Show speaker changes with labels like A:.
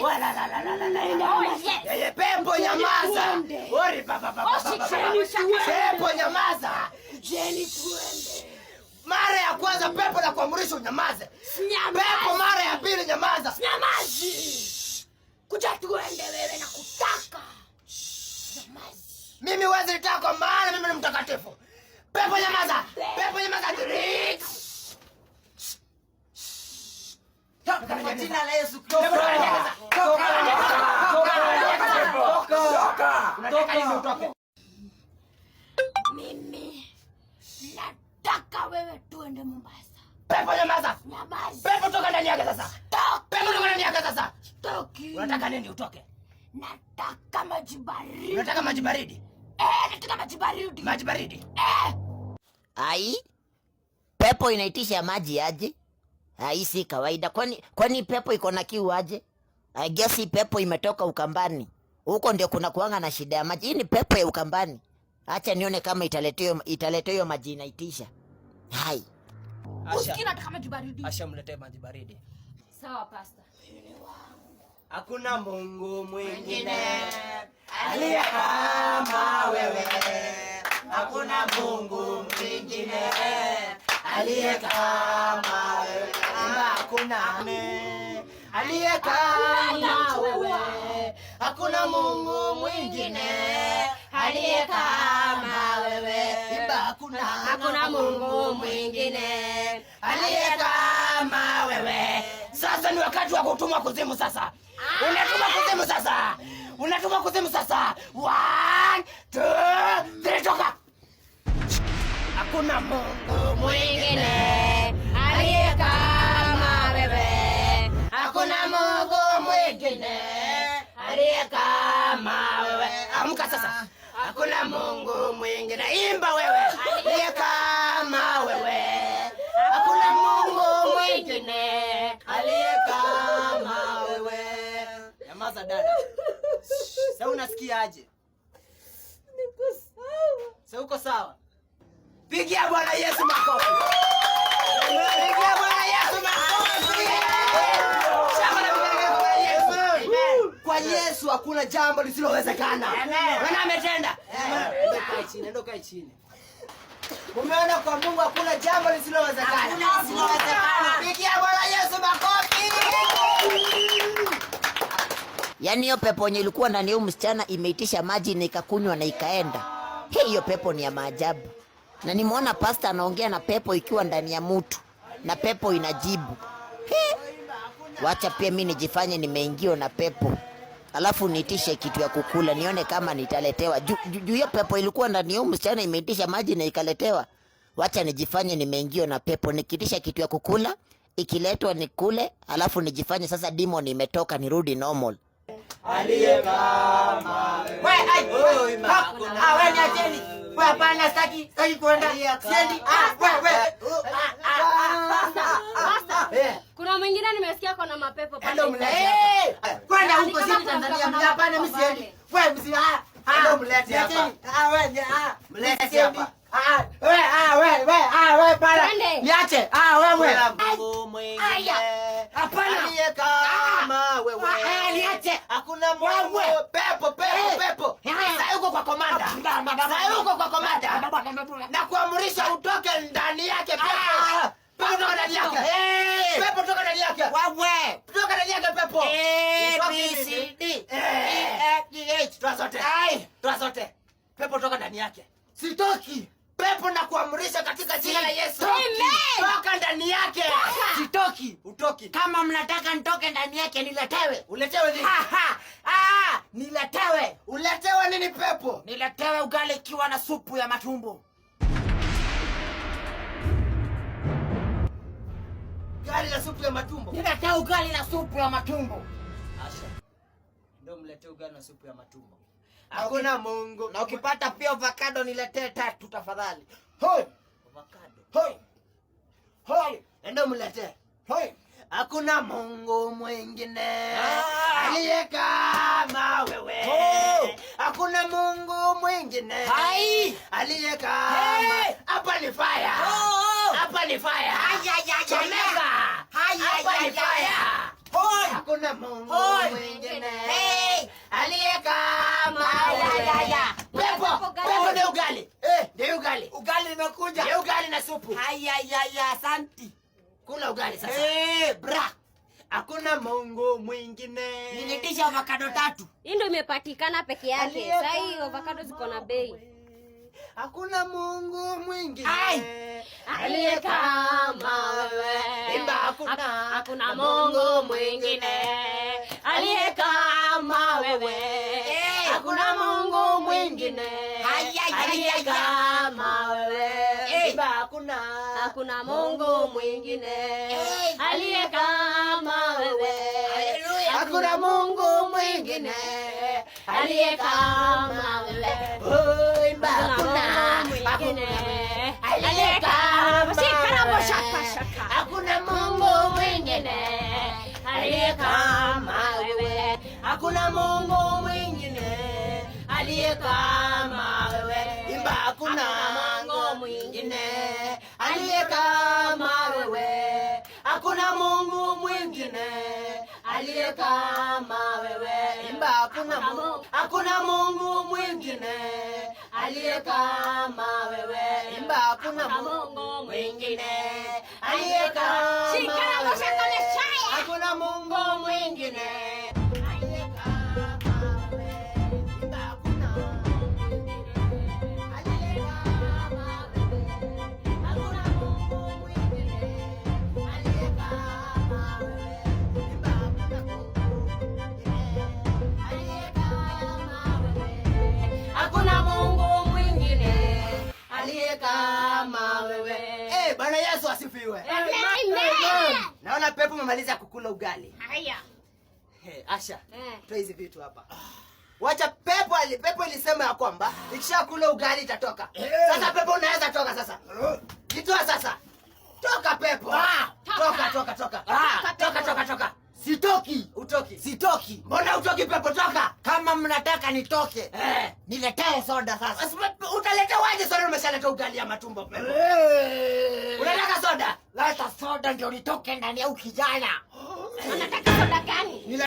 A: Wala la la la la la.
B: Oh, yes.
A: Pepo nyamaza. Ori baba baba. Pepo nyamaza.
C: Jeni tuende.
A: Mara ya kwanza pepo na kuamrisha unyamaze. Pepo mara ya pili nyamaza.
C: Nyamazi. Kuja tuende wewe na kutaka. Nyamazi.
A: Mimi huwezi nitaka kwa maana mimi ni mtakatifu. Pepo nyamaza. Pepo nyamaza.
D: Kwa jina la Yesu
A: Pepo
D: toka.
A: nyamaza.
D: Toka. Toka. Toka.
A: Unataka nini utoke?
C: Mimi nataka wewe tuende Mombasa.
A: Pepo nyamaza.
C: Nyamazi.
A: Pepo toka ndani yake sasa. Pepo toka ndani yake sasa.
C: Toki.
A: Unataka nini utoke?
C: Nataka maji baridi.
A: Unataka maji baridi?
C: Nataka maji baridi.
A: Maji baridi.
E: Ai, pepo inaitisha maji aje? Ai, si kawaida. Kwani pepo iko na kiu aje? I guess hii pepo imetoka Ukambani. Huko ndio kuna kuanga na shida ya maji. Hii ni pepo ya Ukambani. Acha nione kama italetewa hiyo maji inaitisha. Hai.
C: Usikii nataka maji baridi.
D: Asha mletee maji baridi.
B: Sawa, pastor.
D: Hakuna Mungu mwingine aliye kama wewe. Hakuna Mungu mwingine aliye kama wewe. Hakuna aliye kama wewe. Hakuna Mungu mwingine aliye kama wewe.
A: Imba hakuna.
B: Hakuna Mungu mwingine
A: aliye kama wewe. Sasa ni wakati wa kutumwa kuzimu sasa. Unatumwa kuzimu sasa. Unatumwa kuzimu sasa. 1 2 3 toka. Hakuna Mungu
B: mwingine aliye kama wewe.
A: Hakuna Mungu mwingine aliye kama wewe. Amka sasa. Hakuna Mungu mwingine. Imba wewe. Aliye kama wewe. Hakuna Mungu mwingine
D: aliye kama wewe. Nyamaza dada. Sasa unasikia aje?
B: Niko sawa.
D: Sasa uko sawa?
A: Pigia Bwana Yesu makofi. Pigia Bwana Yesu makofi. Shangwe na vigelegele kwa Bwana Yesu. Kwa Yesu hakuna jambo lisilowezekana. Bwana ametenda.
D: Nenda kae chini, nenda kae chini. Umeona kwa Mungu hakuna jambo lisilowezekana.
E: Hakuna lisilowezekana.
A: Pigia Bwana Yesu makofi.
E: Yaani hiyo pepo yenye ilikuwa ndani ya huyu msichana imeitisha maji na ikakunywa na ikaenda. Hei, hiyo pepo ni ya maajabu. Na nimeona pastor anaongea na pepo ikiwa ndani ya mtu na pepo inajibu. He! Wacha pia mimi nijifanye nimeingiwa na pepo. Alafu niitishe kitu ya kukula nione kama nitaletewa. Juu hiyo pepo ilikuwa ndani ya huyu msichana imeitisha maji na ikaletewa. Wacha nijifanye nimeingiwa na pepo, nikiitisha kitu ya kukula, ikiletwa nikule, alafu nijifanye sasa demon imetoka nirudi normal.
D: Aliye kama
A: wewe. Ai, wewe, ah, wewe niacheni. Wewe hapana, sitaki kwenda. Siendi. Ah, wewe.
B: Pastor, kuna mwingine nimesikia kuna mapepo pale.
A: Ndio mlete hapa. Kwenda huko
B: Ni
A: si
B: kama
A: Tanzania.
B: kuna
A: Hapana, mimi
B: mapepo
A: siendi. Wewe msi, ah, ah,
D: Ndio mlete hapa.
A: niacheni. Ah, wewe, ni, ah,
D: Mlete
A: siendi.
D: hapa.
A: Ah, wewe, ah, wewe, wewe, ah, wewe pala.
B: Twende.
A: Niache. Ah, wewe.
D: Hakuna Mungu mwingine
A: Hapana.
D: aliye kama wewe.
A: Ah, niache.
D: Hakuna Mungu.
A: Wewe.
D: Pepo, pepo, pepo.
A: Sasa yuko kwa komanda. Sasa yuko kwa komanda. Na kuamrisha utoke ndani yake pepo. Pepo toka ndani yake. Pepo toka ndani yake.
E: Wewe.
A: Toka ndani yake pepo.
E: A,
A: Utoke
E: B, C, D,
A: Eh.
E: E, F, G, H.
A: Toa zote.
E: Ai.
A: Toa zote. Pepo toka ndani yake.
D: Sitoki.
A: Pepo na kuamrisha katika jina la Yesu.
E: Amen.
A: Toka ndani yake.
E: Sitoki.
D: Utoki.
E: Kama mnataka nitoke ndani yake niletewe.
A: Uletewe nini?
E: Ha, ha. Ah, niletewe.
A: Uletewe nini pepo?
E: Niletewe ugali ikiwa na supu ya matumbo.
A: Ugali na supu ya matumbo.
E: Niletewe ugali na supu ya matumbo.
D: Asha. Ndio mletee ugali na supu ya matumbo.
A: Hakuna Mungu.
E: Na ukipata pia avocado niletee 3 tafadhali. Hoi.
D: Avocado.
E: Hoi. Hoi.
A: Ndio mletee.
E: Hoi.
A: Hakuna Mungu mwingine
E: Ah.
A: aliye kama wewe.
E: Oh.
A: Hakuna Mungu mwingine
E: Hai.
A: aliye kama.
E: Hey.
A: Hapa ni fire.
E: Oh, oh.
A: Hapa ni fire.
E: Ay, ay, ay, ay,
A: Chomeka.
E: ay. Ay, ay,
A: Hapa ni
E: ay, ay.
A: fire.
E: Hoi.
A: Hakuna Mungu
E: Hoi.
A: Mwingine
E: Hey.
A: aliye kama
E: Aya,
A: wewe.
E: aya, aya.
A: Pepo,
B: Pepo gani?
A: pepo ndio ugali.
E: Eh.
A: Ndio ugali.
E: Ugali imekuja.
A: Ndio ugali na supu.
E: Haya, ya, asanti.
A: Kula ugali sasa.
E: Eh, bra.
A: Hakuna Mungu mwingine.
E: Nilitisha avocado 3.
B: Hii ndio imepatikana peke yake.
A: Aliye
B: Sasa hii avocado ziko na bei.
A: Hakuna Mungu mwingine.
E: Ai.
B: Aliye kama wewe.
A: Imba hakuna.
B: Hakuna Mungu mwingine aliye kama wewe.
E: Eh.
B: Hakuna Mungu mwingine
E: Aya, aya,
B: aliye
E: aya.
B: kama wewe.
E: Eh.
A: Imba hakuna.
B: Hakuna Mungu mwingine
E: Eh.
B: aliye kama wewe.
E: Haleluya.
A: Hakuna Mungu mwingine
B: Aliye kama wewe.
A: Oh, imba
B: Hakuna
A: hakuna.
B: Mungu mwingine
A: Aliye
B: aliye
A: kama
B: kama Shika
A: wewe.
B: shaka shaka.
A: Hakuna Mungu
B: Mungu mwingine aliye kama wewe.
A: Hakuna Mungu mwingine aliye kama wewe. Imba hakuna
B: Hakuna Mungu mwingine
A: aliye kama wewe. Hakuna Mungu mwingine aliye kama wewe. Imba hakuna Mungu, hakuna Mungu mwingine aliye kama wewe. Imba hakuna Mungu mwingine aliye kama
B: Shika
A: wewe.
B: shaka shaka.
A: Hakuna Mungu mwingine aliye kama wewe. Imba hakuna aliye kama wewe. Hakuna Mungu mwingine aliye kama wewe. Imba hakuna Mungu mwingine aliye kama wewe. Hakuna Mungu mwingine aliye kama wewe. Eh, Bwana Yesu asifiwe.
B: Amen.
A: Naona pepo umemaliza kukula ugali.
B: Haya.
A: Hey, Asha,
B: Eh.
A: toa hizi vitu hapa. Wacha pepo ali, pepo ilisema ya kwamba ikishakula ugali itatoka. Sasa pepo unaweza toka sasa. Jitoa sasa. Toka pepo. Toka toka toka. Toka toka toka.
E: Sitoki.
A: Utoki.
E: Sitoki.
A: Mbona utoki pepo toka?
E: Kama mnataka nitoke,
A: Eh.
E: niletee soda sasa.
A: Utaleta waje soda umeshaleta ugali ya matumbo pepo.
E: Eh.
A: Unataka soda?
E: Leta soda ndio nitoke ndani ya ukijana.
B: Unataka soda gani?